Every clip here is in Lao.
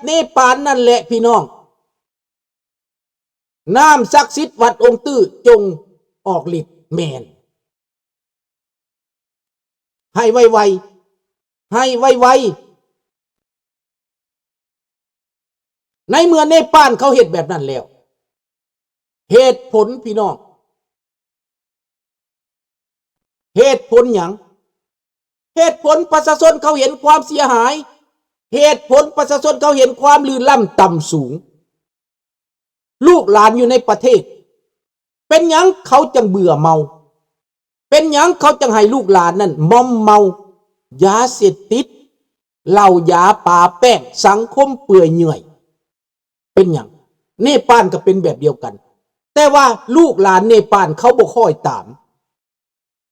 ເນປານນັ້ນແຫຼະພີ່ນ້ອງ. ນ້ຳສັກສິດວັດອົງຕື້ຈົ່ງອອກລິດແມ່ນ. ໃຫ້ໄວໆ ໃຫ້ໄວໆ. ໃນເມື່ອເນປານເຂົາເຮັດແບບນັ້ນແລ້ວ ເຫດຜົນພີ່ນ້ອງ ເຫດຜົນຫຍັງ? ເຫດຜົນປະຊາຊົນເຂົາເຫັນຄວາມເສຍຫາຍ, ເຫດຜົນປະຊາຊົນເຂົາເຫັນຄວາມລື່ນລ້ຳຕ່ຳສູງ. ລູກຫຼານຢູ່ໃນປະເທດ ເປັນຫຍັງເຂົາຈັ່ງເບື່ອເມົາ? ເປັນຫຍັງເຂົາຈັ່ງໃຫ້ລູກຫຼານນັ້ນມອມເມົາຢາເສບຕິດ, ເຫຼົ້າຢາປາແປ້ງ, ສັງຄົມເປື່ອຍເຫຍື່ອຍ? ເປັນຫຍັງ? ເນປານກໍເປັນແບບດຽວກັນ, ແຕ່ວ່າລູກຫຼານເນປານເຂົາບໍ່ຄ້ອຍຕາມ,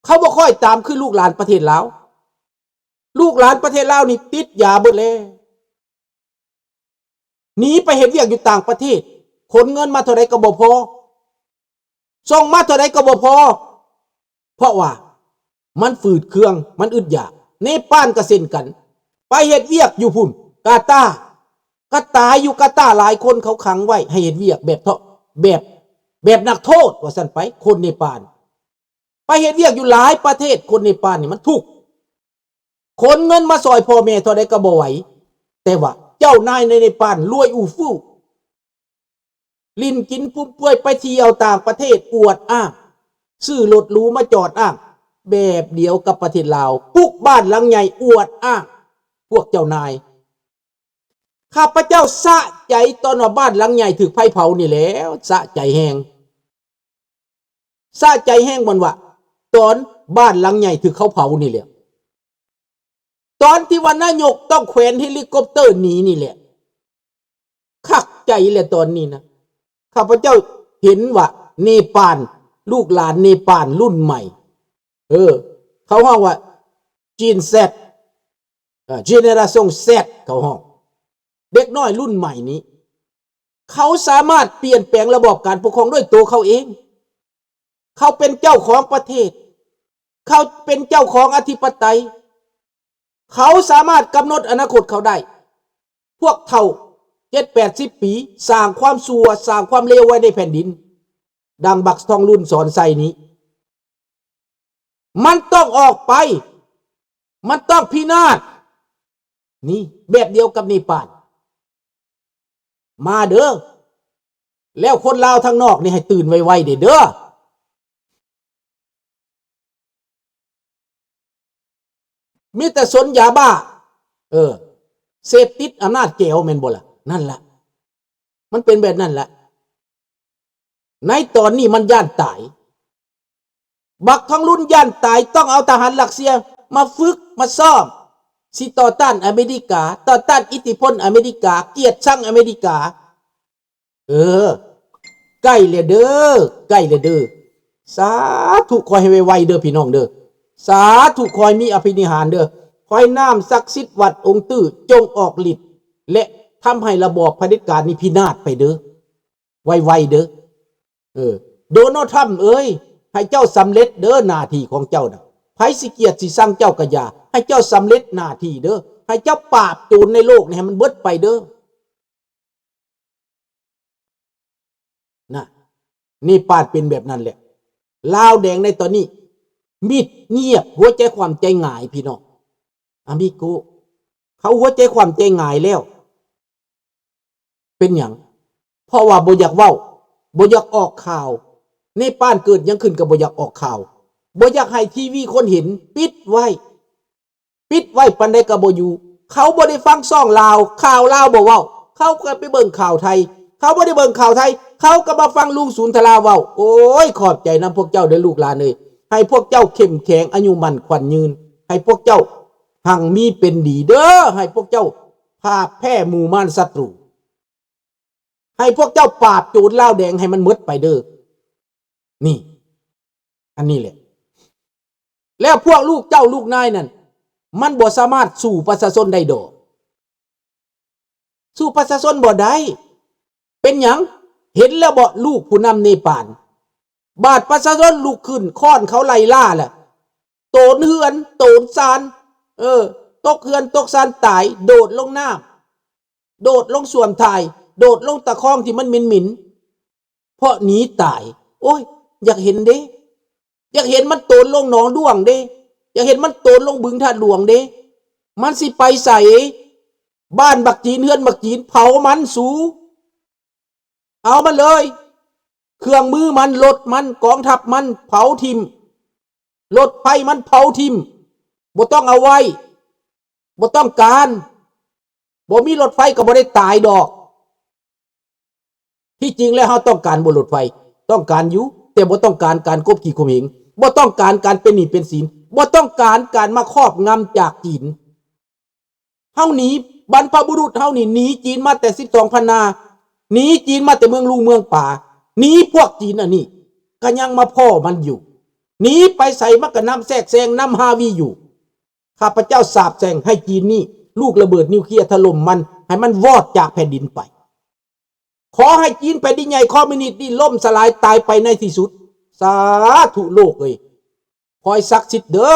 ເຂົາບໍ່ຄ້ອຍຕາມຄືລູກຫຼານປະເທດລາວ. ລູກຫຼານປະເທດລາວນີ້ຕິດຢາເບິດແລ້ວ, ໜີໄປເຮັດວຽກຢູ່ຕ່າງປະເທດ, ຂົນເງິນມາເທົ່າໃດກໍບໍ່ພໍ, ສົ່ງມາເທົ່າໃດກໍບໍ່ພໍ, ເພາະວ່າມັນຝືດເຄືອງ, ມັນອຶດຢາກ. ເນປານກໍເຊັ່ນກັນ, ໄປເຮັດວຽກຢູ່ພຸ້ນ ກາຕາ, ກໍຕາຍຢູ່ກາຕາຫຼາຍຄົນ, ເຂົາຂັງໄວ້ໃຫ້ເຮັດວຽກແບບເທາະ ແບບ ແບບນັກໂທດວ່າຊັ້ນໄປ, ຄົນເນປານ. ໄປເຮັດວຽກຢູ່ຫຼາຍປະເທດ, ຄົນເນປານນີ້ມັນທຸກ, ຂົນເງິນມາຊ່ອຍພໍ່ແມ່ເທົ່າໃດກໍບໍ່ໄຫວ. ແຕ່ວ່າເຈົ້ານາຍໃນເນປານລວຍອູ້ຟູ່, ຫຼິ້ນກິນຟຸມເຟືອຍ, ໄປທ່ຽວຕ່າງປະເທດອວດອ້າງ, ຊື້ລົດຫຼູມາຈອດອ້າງ, ແບບດຽວກັບປະເທດລາວ, ປຸກບ້ານຫຼັງໃຫຍ່ອວດອ້າງພວກເຈົ້ານາຍ. ຂ້າພະເຈົ້າສະໃຈຕອນວ່າບ້ານຫຼັງໃຫຍ່ຖືກໄຟເຜົານີ້ແຫຼ້ວ, ສະໃຈແຮງ. ສະໃຈແຮງບ່ອນວ່າ ຕອນບ້ານຫຼັງໃຫຍ່ຖືກເຂົາເຜົານີ້ແຫຼະ, ຕອນທີ່ວ່ານາຍົກຕ້ອງແຂວນເຮລິຄອບເຕີໜີນີ້ແຫຼະ, ຄັກໃຈແຫຼະຕອນນີ້ນະ. ຂ້າພະເຈົ້າເຫັນວ່າເນປານ, ລູກຫຼານເນປານລຸ້ນໃໝ່, ເອີ, ເຂົາຮ້ອງວ່າ Gen Z, ເອີ, Generation Z ເຂົາຮ້ອງ, ເດັກນ້ອຍລຸ້ນໃໝ່ນີ້ ເຂົາສາມາດປ່ຽນແປງລະບອບການປົກຄອງດ້ວຍໂຕເຂົາເອງ. ເຂົາເປັນເຈົ້າຂອງປະເທດ, ເຂົາເປັນເຈົ້າຂອງອະທິປະໄຕ, ເຂົາສາມາດກຳນົດອະນາຄົດເຂົາໄດ້. ພວກເຖົ້າເຈັດແປດສິບປີ ສ້າງຄວາມຊົ່ວ, ສ້າງຄວາມເລວໄວ້ໃນແຜ່ນດິນ, ດັ່ງບັກທອງລຸນສອນໄຊນີ້. ມັນຕ້ອງອອກໄປ, ມັນຕ້ອງພິນາດ. ນີ້ແບບດຽວກັບເນປານ. ມາເດີ້, ແລ້ວຄົນລາວທາງນອກນີ້ໃຫ້ຕື່ນໄວໆເດີ້, ເດີ້. ມີແຕ່ສົນຢາບ້າ, ເອີ, ເສບຕິດອຳນາດແກວແມ່ນບໍ່ລະ? ນັ້ນລະ, ມັນເປັນແບບນັ້ນລະ. ໃນຕອນນີ້ມັນຢ້ານຕາຍ, ບັກທອງລຸນຢ້ານຕາຍ, ຕ້ອງເອົາທະຫານຣັດເຊຍມາຝຶກມາຊ້ອມ, ຊິຕໍ່ຕ້ານອາເມລິກາ, ຕໍ່ຕ້ານອິດທິພົນອາເມລິກາ, ກຽດຊັງອາເມລິກາ. ເອີ, ໃກ້ແລ້ວເດີ້, ໃກ້ແລ້ວເດີ້. ສາທຸ, ຂໍໃຫ້ໄວໆເດີ້ພີ່ນ້ອງເດີ້. ສາທຸ, ຂໍໃຫ້ມີອະພິນິຫານເດີ້. ຂໍໃຫ້ນ້ຳສັກສິດວັດອົງຕື້ຈົ່ງອອກລິດ ແລະ ທຳໃຫ້ລະບອບຜະເດັດການນີ້ພິນາດໄປເດີ້. ໄວໆເດີ້. ເອີ, ໂດນັລ ທຣຳເອີຍ, ໃຫ້ເຈົ້າສຳເລັດເດີ້ໜ້າທີ່ຂອງເຈົ້ານະ. ໃຜຊິກຽດຊິຊັງເຈົ້າກໍຢ່າ, ໃຫ້ເຈົ້າສຳເລັດໜ້າທີ່ເດີ້. ໃຫ້ເຈົ້າປາບໂຈນໃນໂລກນີ້ໃຫ້ມັນເບິດໄປເດີ້. ນະ, ເນປານເປັນແບບນັ້ນແຫຼະ. ລາວແດງໃນຕອນນີ້ມິດງຽບ, ຫົວໃຈຄວ່ຳໃຈຫງາຍ ພີ່ນ້ອງ ອາມິໂກ, ເຂົາຫົວໃຈຄວ່ຳໃຈຫງາຍແລ້ວ. ເປັນຫຍັງ? ເພາະວ່າບໍ່ຢາກເວົ້າ, ບໍ່ຢາກອອກຂ່າວ. ເນປານເກີດຫຍັງຂຶ້ນກໍບໍ່ຢາກອອກຂ່າວ, ບໍ່ຢາກໃຫ້ທີວີຄົນເຫັນ, ປິດໄວ້. ປິດໄວ້ປານໃດກໍບໍ່ຢູ່. ເຂົາບໍ່ໄດ້ຟັງຊ່ອງລາວ, ຂ່າວລາວບໍ່ເວົ້າ, ເຂົາກໍໄປເບິ່ງຂ່າວໄທ. ເຂົາບໍ່ໄດ້ເບິ່ງຂ່າວໄທ, ເຂົາກໍມາຟັງລຸງສູນທະລາເວົ້າ. ໂອ້ຍ, ຂອບໃຈນຳພວກເຈົ້າເດີ້ ລູກຫຼານເອີຍ. ໃຫ້ພວກເຈົ້າເຂັ້ມແຂງ, ອາຍຸໝັ້ນຂວັນຍືນ. ໃຫ້ພວກເຈົ້າຮັ່ງມີເປັນດີເດີ້. ໃຫ້ພວກເຈົ້າພາບແພ້ໝູ່ມານສັດຕູ. ໃຫ້ພວກເຈົ້າປາບໂຈນລາວແດງໃຫ້ມັນໝົດໄປເດີ້. ນີ້, ອັນນີ້ແຫຼະ. ແລ້ວພວກລູກເຈົ້າລູກນາຍນັ້ນ ມັນບໍ່ສາມາດສູ້ປະຊາຊົນໄດ້ດອກ. ສູ້ປະຊາຊົນບໍ່ໄດ້. ເປັນຫຍັງ? ເຫັນແລ້ວບໍ ລູກຜູ້ນຳເນປານ? ບາດປະຊາຊົນລຸກຂຶ້ນຄ້ອນເຂົາໄລ່ລ່າແຫຼະ, ໂຕນເຮືອນໂຕນຊານ, ເອີ, ຕົກເຮືອນຕົກຊານຕາຍ, ໂດດລົງນ້ຳ. ໂດດລົງສ້ວມຖ່າຍ ໂດດລົງຕະຄອງທີ່ມັນເໝັນໆ ເພາະໜີຕາຍ. ໂອ້ຍ ຢາກເຫັນເດ້ ຢາກເຫັນມັນໂຕນລົງໜອງດ້ວງເດ້ ຢາກເຫັນມັນໂຕນລົງບຶງທາດຫຼວງເດ້. ມັນຊິໄປໃສ? ບ້ານບັກຈີນ ເຮືອນບັກຈີນ ເຜົາມັນສູ. ເອົາມັນເລີຍ ເຄື່ອງມືມັນ ລົດມັນ ກອງທັບມັນ ເຜົາຖິ້ມ ລົດໄຟມັນເຜົາຖິ້ມ ບໍ່ຕ້ອງເອົາໄວ້ ບໍ່ຕ້ອງການ ບໍ່ມີລົດໄຟກໍບໍ່ໄດ້ຕາຍດອກ. ທີ່ຈິງແລ້ວເຮົາຕ້ອງການບໍ່ລົດໄຟ? ຕ້ອງການຢູ່ ແຕ່ບໍ່ຕ້ອງການການກົບຂີ່ຂົ່ມເຫງ ບໍ່ຕ້ອງການການເປັນໜີ້ເປັນສິນ ບໍ່ຕ້ອງການການມາຄອບງຳຈາກຈີນ. ເຮົາໜີ ບັນພະບຸລຸດເຮົານີ້ໜີຈີນມາແຕ່ສິບສອງພັນນາ ໜີຈີນມາແຕ່ເມືອງລຸງເມືອງປາ ໜີພວກຈີນອັນນີ້ ກໍຍັງມາພໍ້ມັນຢູ່ ໜີໄປໃສມັນກໍນຳແຊກແຊງນຳຮາວີຢູ່. ຂ້າພະເຈົ້າສາບແຊ່ງໃຫ້ຈີນນີ້ ລູກລະເບີດນິວເຄລຍຖະຫຼົ່ມມັນ ໃຫ້ມັນວອດຈາກແຜ່ນດິນໄປ. ຂໍໃຫ້ຈີນແຜ່ນດິນໃຫຍ່ຄອມມິວນິດນີ້ລົ້ມສະຫຼາຍຕາຍໄປໃນທີ່ສຸດ. ສາທຸໂລກເອີຍ ຄອຍສັກສິດເດີ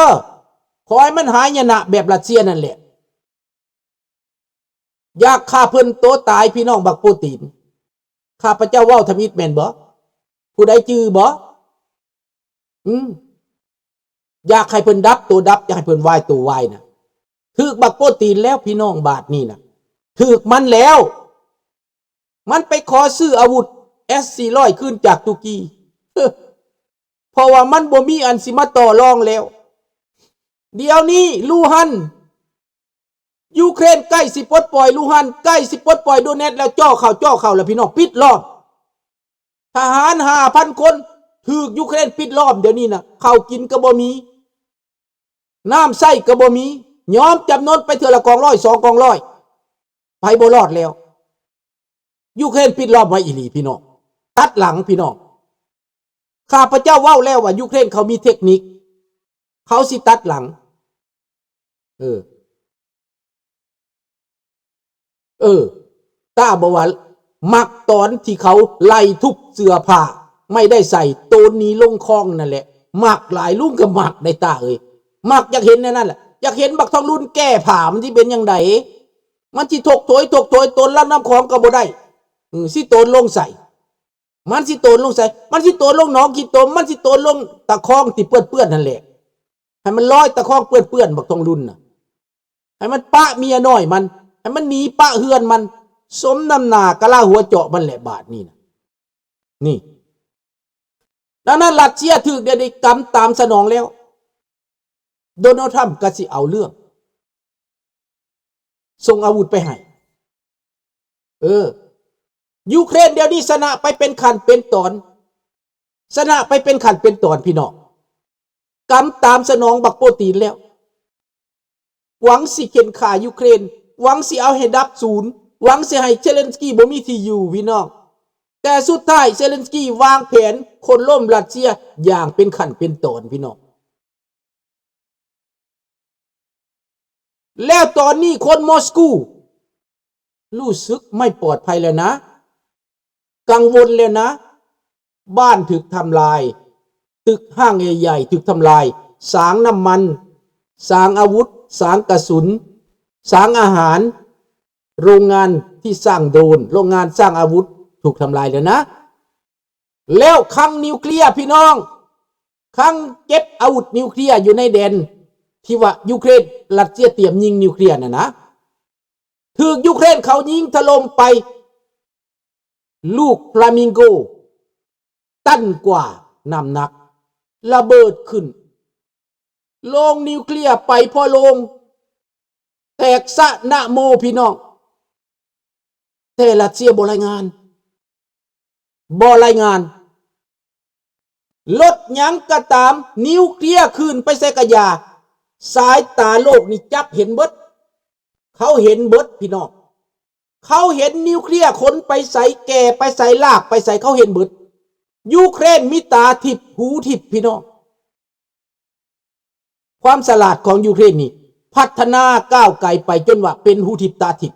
ຂໍໃຫ້ມັນຫາຍຍະນະແບບຣັດເຊຍນັ້ນແຫຼະ. ຢາກຂ້າເພິ່ນໂຕຕາຍ ພີ່ນ້ອງບັກໂປຕີນ. ຂ້າພະເຈົ້າເວົ້າທຳອິດແມ່ນບໍ່? ຜູ້ໃດຈື່ບໍ່? ອືມ ຢາກໃຫ້ເພິ່ນດັບໂຕດັບ ຢາກໃຫ້ເພິ່ນວາຍໂຕວາຍນະ. ຖືກບັກໂປຕີນແລ້ວ ພີ່ນ້ອງ ບາດນີ້ນະ ຖືກມັນແລ້ວ. ມັນໄປຂໍຊື້ອາວຸດ ເອສສີ່ຮ້ອຍ ຄືນຈາກຕຸກກີ ເພາະວ່າມັນບໍ່ມີອັນຊິມາຕໍ່ລອງແລ້ວ. ດຽວນີ້ລູຮັນ ຢູເຄຣນໃກ້ຊິປົດປ່ອຍລູຮັນ ໃກ້ຊິປົດປ່ອຍໂດເນັດແລ້ວ ເຈາະເຂົ້າ ເຈາະເຂົ້າແລ້ວ ພີ່ນ້ອງ ປິດລ້ອມ. ທະຫານຫ້າພັນຄົນ ຖືກຢູເຄຣນປິດລ້ອມ ດຽວນີ້ນະ ເຂົ້າກິນກໍບໍ່ມີ ນ້ຳໃຊ້ກໍບໍ່ມີ ຍອມຈຳນົນໄປເທື່ອລະກອງຮ້ອຍ ສອງກອງຮ້ອຍ ໄປບໍ່ລອດແລ້ວ. ຢູເຄຣນປິດລ້ອມໄວ້ອີ່ຫຼີ ພີ່ນ້ອງ ຕັດຫຼັງ ພີ່ນ້ອງ. ຂ້າພະເຈົ້າເວົ້າແລ້ວວ່າ ຢູເຄຣນເຂົາມີເຕັກນິກ ເຂົາຊິຕັດຫຼັງ. ເອີ ເອີ ຕາບໍ່ວ່າ ມັກຕອນທີ່ເຂົາໄລ່ທຸບເສື້ອຜ້າ ໄມ້ໄດ້ໃສ່ ໂຕນໜີລົງຄອງນັ້ນແຫຼະ ມັກຫຼາຍ. ລຸງກໍມັກໄດ໋ຕາເອີຍ ມັກຢາກເຫັນແນວນັ້ນແຫຼະ. ຢາກເຫັນບັກທອງລຸນແກ້ຜ້າ ມັນຊິເປັນຈັ່ງໃດ? ມັນຊິທົກໂຖຍ ທົກໂຖຍ ໂຕນລຳນ້ຳຂອງກໍບໍ່ໄດ້ ເອີ ຊິໂຕນລົງໃສ? ມັນຊິໂຕນລົງໃສ? ມັນຊິໂຕນລົງໜອງຂີ້ຕົມ ມັນຊິໂຕນລົງຕະຄອງທີ່ເປື້ອນໆ ຫັ້ນແຫຼະ ໃຫ້ມັນລອຍຕະຄອງເປື້ອນໆ ບັກທອງລຸນນະ ໃຫ້ມັນປະເມຍນ້ອຍມັນ ໃຫ້ມັນໜີປະເຮືອນມັນ ສົມນ້ຳໜ້າກະລາຫົວເຈາະມັນແຫຼະ ບາດນີ້ນະ. ນີ້ ດັ່ງນັ້ນ ຣັດເຊຍຖືກດຽວນີ້ກຳຕາມສະໜອງແລ້ວ ໂດນັລ ທຣຳ ກໍຊິເອົາເລື່ອງ ສົ່ງອາວຸດໄປໃຫ້. ເອີ ຢູເຄຣນດຽວນີ້ຊະນະໄປເປັນຂັ້ນເປັນຕອນ ຊະນະໄປເປັນຂັ້ນເປັນຕອນ ພີ່ນ້ອງ ກຳຕາມສະໜອງບັກໂປຕີນແລ້ວ. ຫວັງຊິເຂັນຂ້າຢູເຄຣນ ຫວັງຊິເອົາໃຫ້ດັບສູນ ຫວັງຊິໃຫ້ເຊເລັນສກີບໍ່ມີທີ່ຢູ່ ພີ່ນ້ອງ. ແຕ່ສຸດທ້າຍເຊເລັນສກີວາງແຜນໂຄ່ນລົ້ມຣັດເຊຍຢ່າງເປັນຂັ້ນເປັນຕອນ ພີ່ນ້ອງ. ແລ້ວຕອນນີ້ຄົນມອສກູຮູ້ສຶກໄມ່ປອດໄພແລ້ວນະ ກັງວົນແລ້ວນະ. ບ້ານຖືກທຳລາຍ ຕຶກຮ້າງໃຫຍ່ໆຖືກທຳລາຍ ສາງນ້ຳມັນ ສາງອາວຸດ ສາງກະສຸນ ສາງອາຫານ ໂຮງງານທີ່ສ້າງໂດຣນ ໂຮງງານສ້າງອາວຸດ ຖືກທຳລາຍແລ້ວນະ. ແລ້ວຄັງນິວເຄລຍ ພີ່ນ້ອງ ຄັງເກັບອາວຸດນິວເຄລຍຢູ່ໃນແດນທີ່ວ່າຢູເຄຣນ ຣັດເຊຍຕຽມຍິງນິວເຄລຍນັ້ນນະ ຖືກຢູເຄຣນເຂົາຍິງຖະຫຼົ່ມໄປ ລູກຟລາມິງໂກ ຕັນກວ່ານ້ຳໜັກ ລະເບີດຂຶ້ນ ໂລງນິວເຄລຍໄປພໍໂລງ ແຕກຊະນະໂມ ພີ່ນ້ອງ. ແຕ່ຣັດເຊຍບໍ່ລາຍງານ ບໍ່ລາຍງານ. ລົດຫຍັງກໍຕາມ ນິວເຄລຍຄືນໄປໃສກະຢ່າ ສາຍຕາໂລກນີ້ຈັບເຫັນເບິດ ເຂົາເຫັນເບິດ ພີ່ນ້ອງ. ເຂົາເຫັນນິວເຄລຍຂົນໄປໃສ ແກ່ໄປໃສ ລາກໄປໃສ ເຂົາເຫັນເບິດ. ຢູເຄຣນມີຕາທິບ ຫູທິບ ພີ່ນ້ອງ. ຄວາມສະຫຼາດຂອງຢູເຄຣນນີ້ ພັດທະນາກ້າວໄກໄປຈົນວ່າເປັນຫູທິບຕາທິບ.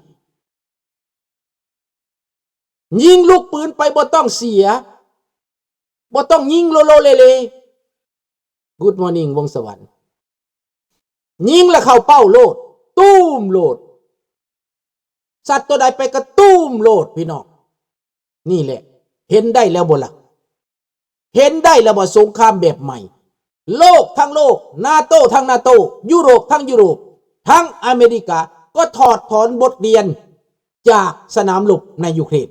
ຍິງລູກປືນໄປບໍ່ຕ້ອງເສຍ ບໍ່ຕ້ອງຍິງໂລໂລເລເລ. Good morning ວົງສະຫວັນ. ຍິງລະເຂົ້າເປົ້າໂລດ ຕູມໂລດ. ສັດຕົວໃດໄປກະຕຸ້ມໂລດພີ່ນ້ອງ. ນີ້ແຫຼະ ເຫັນໄດ້ແລ້ວບໍ່ລະ? ເຫັນໄດ້ແລ້ວບໍ່? ສົງຄາມແບບໃໝ່ ໂລກທັງໂລກ ນາໂຕທັງນາໂຕ ຢູໂຣບທັງຢູໂຣບ ທັງອາເມລິກາ ກໍຖອດຖອນບົດຮຽນຈາກສະໜາມລົບໃນຢູເຄຣນ.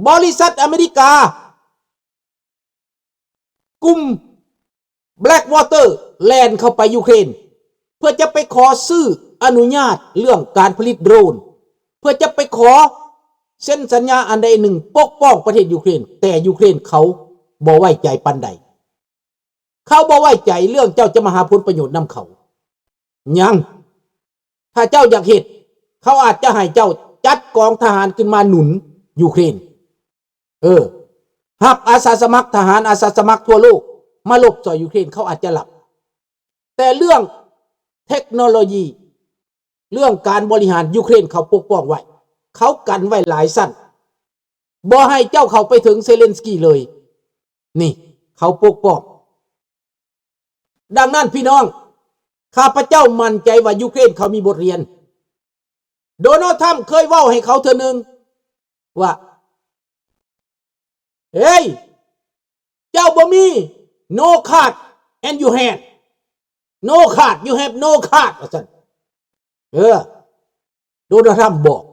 ບໍລິສັດອາເມລິກາ ກຸ່ມ Blackwater ແລ່ນເຂົ້າໄປຢູເຄຣນ ເພື່ອຈະໄປຂໍຊື້ອະນຸຍາດເລື່ອງການຜະລິດໂດຣນ ເພື່ອຈະໄປຂໍເຊັນສັນຍາອັນໃດອັນໜຶ່ງປົກປ້ອງປະເທດຢູເຄຣນ, ແຕ່ຢູເຄຣນເຂົາບໍ່ໄວ້ໃຈປານໃດ. ເຂົາບໍ່ໄວ້ໃຈເລື່ອງເຈົ້າຈະມາຫາຜົນປະໂຫຍດນຳເຂົາ. ຍັງ ຖ້າເຈົ້າຢາກເຮັດ ເຂົາອາດຈະໃຫ້ເຈົ້າຈັດກອງທະຫານຂຶ້ນມາໜູນຢູເຄຣນ. ເອີ ຮັບອາສາສະໝັກທະຫານ ອາສາສະໝັກທົ່ວໂລກມາລົບຊ່ອຍຢູເຄຣນ ເຂົາອາດຈະຮັບ. ແຕ່ເລື່ອງເທັກໂນໂລຢີ ເລື່ອງການບໍລິຫານ ຢູເຄຣນເຂົາປົກປ້ອງໄວ້, ເຂົາກັນໄວ້ຫຼາຍຊັ້ນ ບໍ່ໃຫ້ເຈົ້າເຂົ້າໄປເຖິງເຊເລັນສກີເລີຍ. ນີ້ ເຂົາປົກປ້ອງ. ດັ່ງນັ້ນພີ່ນ້ອງ ຂ້າພະເຈົ້າໝັ້ນໃຈວ່າຢູເຄຣນເຂົາມີບົດຮຽນ. ໂດນັລ ທຣຳເຄີຍເວົ້າໃຫ້ເຂົາເທື່ອໜຶ່ງວ່າ ເອີຍ ເຈົ້າບໍ່ມີ no card and you hand, no card, you have no card ວ່າຊັ້ນ. ເອີ ໂດນັລ ທຣຳບອກ.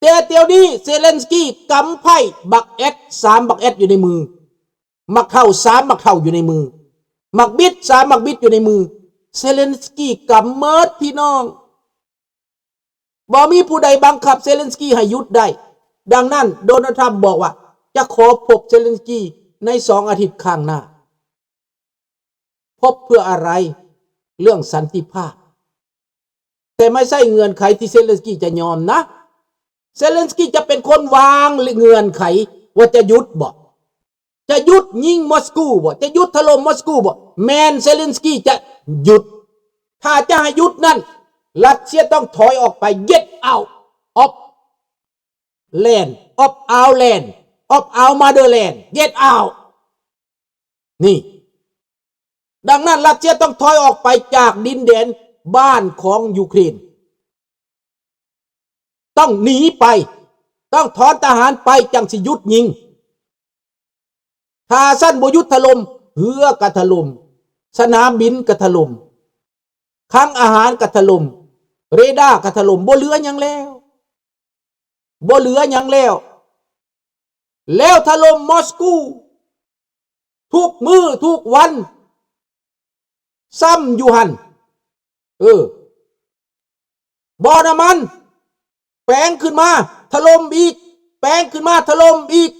ແຕ່ດຽວນີ້ເຊເລັນສກີກຳໄພ້ບັກແອັດ ສາມບັກແອັດຢູ່ໃນມື, ໝາກເຖົ່າ ສາມໝາກເຖົ່າຢູ່ໃນມື, ໝາກບິດ ສາມໝາກບິດຢູ່ໃນມື. ເຊເລັນສກີກຳໝົດພີ່ນ້ອງ. ບໍ່ມີຜູ້ໃດບັງຄັບເຊເລັນສກີໃຫ້ຢຸດໄດ້. ດັ່ງນັ້ນ ໂດນັລ ທຣຳບອກວ່າຈະຂໍພົບເຊເລັນສກີໃນສອງອາທິດຂ້າງໜ້າ. ພົບເພື່ອອະໄລ? ເລື່ອງສັນຕິພາບ. ແຕ່ໄມ່ໃຊ່ເງື່ອນໄຂທີ່ເຊເລັນສກີຈະຍອມນະ. ເຊເລັນສກີຈະເປັນຄົນວາງເງື່ອນໄຂວ່າຈະຢຸດບໍ່? ຈະຢຸດຍິງມອສກູບໍ່? ຈະຢຸດຖະຫຼົ່ມມອສກູບໍ່? ແມ່ນເຊເລັນສກີຈະຢຸດ. ຖ້າຈະໃຫ້ຢຸດນັ້ນ ຣັດເຊຍຕ້ອງຖອຍອອກໄປ get out of land, of our land, of our motherland, get out. ນີ້ ດັ່ງນັ້ນ ຣັດເຊຍຕ້ອງຖອຍອອກໄປຈາກດິນແດນບ້ານຂອງຢູເຄຣນ. ຕ້ອງໜີໄປ, ຕ້ອງຖອນທະຫານໄປ ຈັ່ງຊິຢຸດຍິງ. ຖ້າຊັ້ນບໍ່ຢຸດຖະຫຼົ່ມ, ເຮືອກໍຖະຫຼົ່ມ, ສະໜາມບິນກໍຖະຫຼົ່ມ, ຄັງອາຫານກໍຖະຫຼົ່ມ, ເຣດ້າກໍຖະຫຼົ່ມ, ບໍ່ເຫຼືອຫຍັງແລ້ວ. ບໍ່ເຫຼືອຫຍັງແລ້ວ. ແລ້ວຖະຫຼົ່ມມອສກູທຸກມື້ທຸກວັນ ຊ້ຳຢູ່ຫັ້ນ. ເອີ ບໍ່ນ້ຳມັນ ແປງຂຶ້ນມາ ຖະຫຼົ່ມອີກ, ແປງຂຶ້ນມາ ຖະຫຼົ່ມອີກ.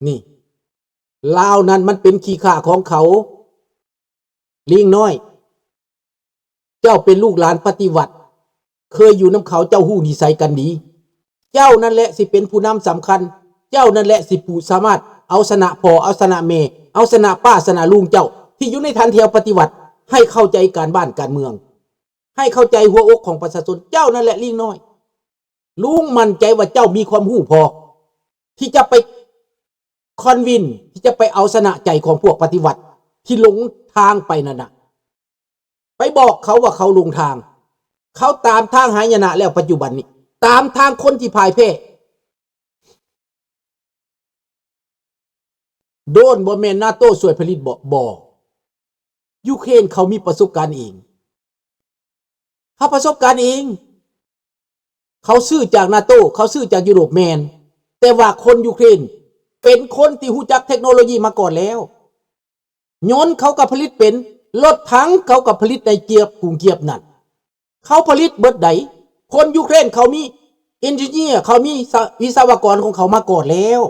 ນີ້ ລາວນັ້ນມັນເປັນຂີ້ຂ້າຂອງເຂົາ. ລີງນ້ອຍ ເຈົ້າເປັນລູກຫຼານປະຕິວັດ ເຄີຍຢູ່ນຳເຂົາ ເຈົ້າຮູ້ນິໄສກັນດີ. ເຈົ້ານັ້ນແຫຼະຊິເປັນຜູ້ນຳສຳຄັນ, ເຈົ້ານັ້ນແຫຼະຊິຜູ້ສາມາດເອົາຊະນະພໍ່ ເອົາຊະນະແມ່ ເອົາຊະນະປ້າ ຊະນະລຸງເຈົ້າ ທີ່ຢູ່ໃນຖັນແຖວປະຕິວັດ ໃຫ້ເຂົ້າໃຈການບ້ານການເມືອງ, ໃຫ້ເຂົ້າໃຈຫົວອົກຂອງປະຊາຊົນ. ເຈົ້ານັ້ນແຫຼະລີງນ້ອຍ. ລຸງໝັ້ນໃຈວ່າເຈົ້າມີຄວາມຮູ້ພໍທີ່ຈະໄປຄອນວິນ ທີ່ຈະໄປເອົາຊະນະໃຈຂອງພວກປະຕິວັດທີ່ຫຼົງທາງໄປນັ້ນນະ. ໄປບອກເຂົາວ່າເຂົາຫຼົງທາງ. ເຂົາຕາມທາງຫາຍະນະແລ້ວ ປັດຈຸບັນນີ້ ຕາມທາງຄົນທີ່ພ່າຍແພ້. ໂດນ ບໍ່ແມ່ນນາໂຕຊ່ວຍຜະລິດບໍ? ບໍ່. ຢູເຄຣນເຂົາມີປະສົບການເອງ. ເຂົາປະສົບການເອງ. ເຂົາຊື້ຈາກນາໂຕ, ເຂົາຊື້ຈາກຢູໂຣບ, ແມ່ນ. ແຕ່ວ່າຄົນຢູເຄຣນເປັນຄົນທີ່ຮູ້ຈັກເທັກໂນໂລຢີມາກ່ອນແລ້ວ. ຍົນເຂົາກໍຜະລິດເປັນ, ລົດຖັງເຂົາກໍຜະລິດໃນກຽບ, ກຸງກຽບນັ້ນ. ເຂົາຜະລິດເບິດໃດ໋. ຄົນຢູເຄຣນເຂົາມີເອັນຈິເນຍ, ເຂົາມີສະ, ວິສະວະກອນຂອງເຂົາມາກ່ອນແລ້ວ.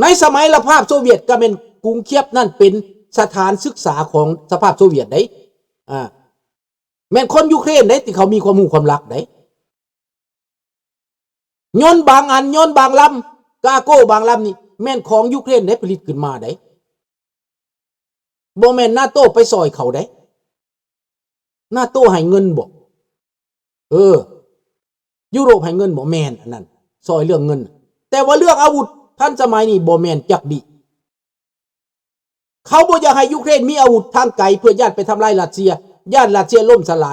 ໃນສະໄໝສະພາບໂຊວຽດ ກໍແມ່ນກຸງຄຽບນັ້ນເປັນສະຖານສຶກສາຂອງສະພາບໂຊວຽດໃດ໋. ອາ ແມ່ນຄົນຢູເຄຣນໃດ໋ ທີ່ເຂົາມີຄວາມຮູ້ຄວາມລັກໃດ໋. ຍົນບາງອັນ, ຍົນບາງລຳ, ກາໂກ້ບາງລຳນີ້ ແມ່ນຂອງຢູເຄຣນໃດ໋ ຜະລິດຂຶ້ນມາໃດ໋. ບໍ່ແມ່ນນາໂຕໄປຊ່ອຍເຂົາໃດ໋. ນາໂຕໃຫ້ເງິນບໍ? ເອີ ຢູໂຣບໃຫ້ເງິນບໍ? ແມ່ນ, ອັນນັ້ນຊ່ອຍເລື່ອງເງິນ. ແຕ່ວ່າເລື່ອງອາວຸດທັນສະໄໝນີ້ບໍ່ແມ່ນຈັກດີ້. ເຂົາບໍ່ຢາກໃຫ້ຢູເຄຣນມີອາວຸດທາງໄກ ເພື່ອຢ້ານໄປທຳລາຍຣັດເຊຍ ຢ້ານຣັດເຊຍລົ້ມສະຫຼາຍ.